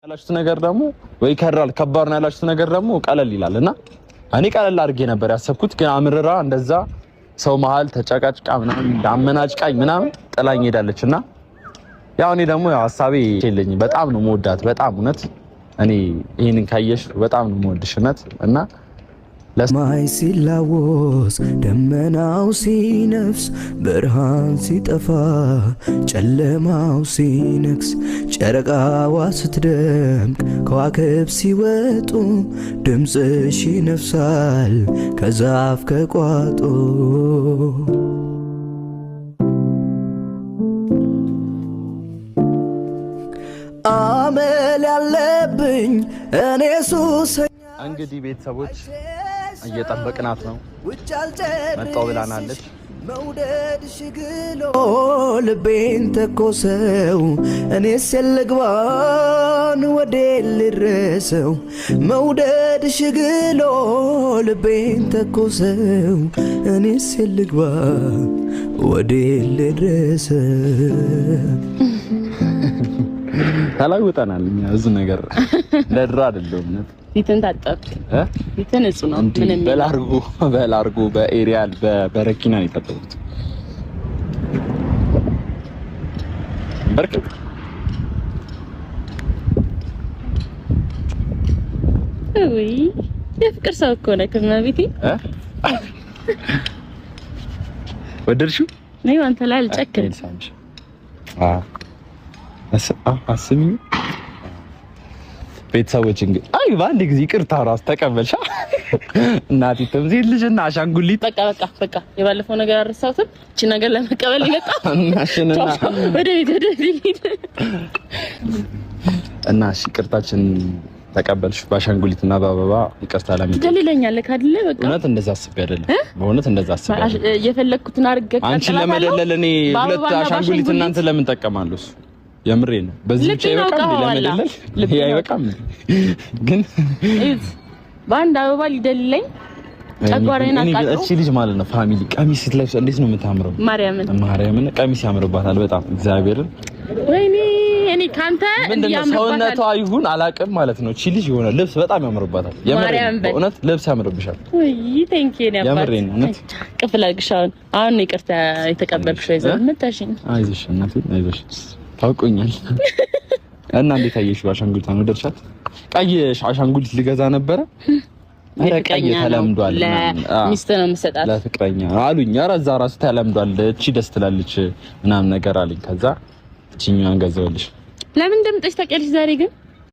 ያላችሁት ነገር ደግሞ ወይ ከራል ከባድ ነው ያላችሁት ነገር ደግሞ ቀለል ይላል እና እኔ ቀለል አድርጌ ነበር ያሰብኩት፣ ግን አምርራ እንደዛ ሰው መሀል ተጨቃጭቃ ምናምን አመናጭቃኝ ምናምን ጥላኝ ሄዳለች እና ያው እኔ ደግሞ ያው ሀሳቤ የለኝም። በጣም ነው የምወዳት፣ በጣም እውነት። እኔ ይሄንን ካየሽ በጣም ነው የምወድሽ እውነት እና ሰማይ ሲላወስ ደመናው ሲነፍስ ብርሃን ሲጠፋ ጨለማው ሲነግስ ጨረቃዋ ስትደምቅ ከዋክብ ሲወጡ ድምፅሽ ይነፍሳል ከዛፍ ከቋጡ። አመል ያለብኝ እኔ ሱሰኛ እንግዲህ ቤተሰቦች እየጠበቅናት ነው። መጣሁ ብላናለች። መውደድሽ ግሎ ልቤን ተኮሰው እኔስ የልግባን ወዴ ልድረሰው መውደድሽ ግሎ ልቤን ተኮሰው እኔስ የልግባ ወዴ ልድረሰው። ተለውጠናል እኛ ብዙ ነገር ለድሮ አይደለም። እውነት ፊትን ታጠብክ፣ ፊትን ንጹህ ነው። ምንም በላርጎ በላርጎ በኤሪያል በበረኪና ነው የታጠብኩት። በርክ ውይ የፍቅር ሰው እኮ ነህ። ከመቤቴ ወደድሽው? እኔ አንተ ላይ አልጨክንም። አስሚ ቤተሰቦች እንግዲህ አይ በአንድ ጊዜ ይቅርታ ራስ ተቀበልሻ። እናቴ ተምዜት ልጅና አሻንጉሊት በቃ በቃ በቃ የባለፈው ነገር አልረሳሁትም። እቺ ነገር ለመቀበል ይመጣ እናሽንና ወደ ቤት ወደ ቤት እና እሺ ይቅርታችን ተቀበልሽ። በአሻንጉሊት እና በአበባ ይቅርታ ለምን ትደልለኛለህ አይደለ? በቃ እውነት እንደዛ አስቤ አይደለም። በእውነት እንደዛ አስቤ አይደለም። የፈለግኩትን አድርገህ አንቺን ለመደለል እኔ ሁለት አሻንጉሊት እናንተ ለምን ጠቀማለሁ? እሱ የምሬ ነው። በዚህ ብቻ አይበቃም ለመደለል፣ ይሄ አይበቃም። ግን በአንድ አበባ ሊደልለኝ ጨጓራዬን አቃጥሎ እቺ ልጅ ማለት ነው family ቀሚስ ስትለብስ እንዴት ነው የምታምረው! ማርያምን ማርያምን ቀሚስ ያምርባታል በጣም እግዚአብሔርን። ወይኔ እኔ ካንተ ምንድነው ሰውነቷ ይሁን አላውቅም ማለት ነው። እቺ ልጅ የሆነ ልብስ በጣም ያምርባታል። የምሬን በእውነት ልብስ ያምርብሻል። ወይ thank you ነው የምሬን እውነት ቅፍል አድርግሽ። አሁን አሁን ይቅርታ የተቀበልኩሽ ይዘው መታሽኝ። አይዞሽ እናቴ አይዞሽ ታውቆኛል። እና እንዴት አየሽው? አሻንጉሊቷን ወደድሻት? ቀይ አሻንጉሊት ልገዛ ነበረ። ኧረ ቀይ ተለምዷል፣ ለሚስት ነው የምሰጣት ለፍቅረኛ አሉኝ። ኧረ እዛ ራሱ ተለምዷል፣ እቺ ደስ ትላለች ምናምን ነገር አለኝ። ከዛ እቺኛዋን ገዛሁልሽ። ለምን እንደምጠሽ ታውቂያለሽ? ዛሬ ግን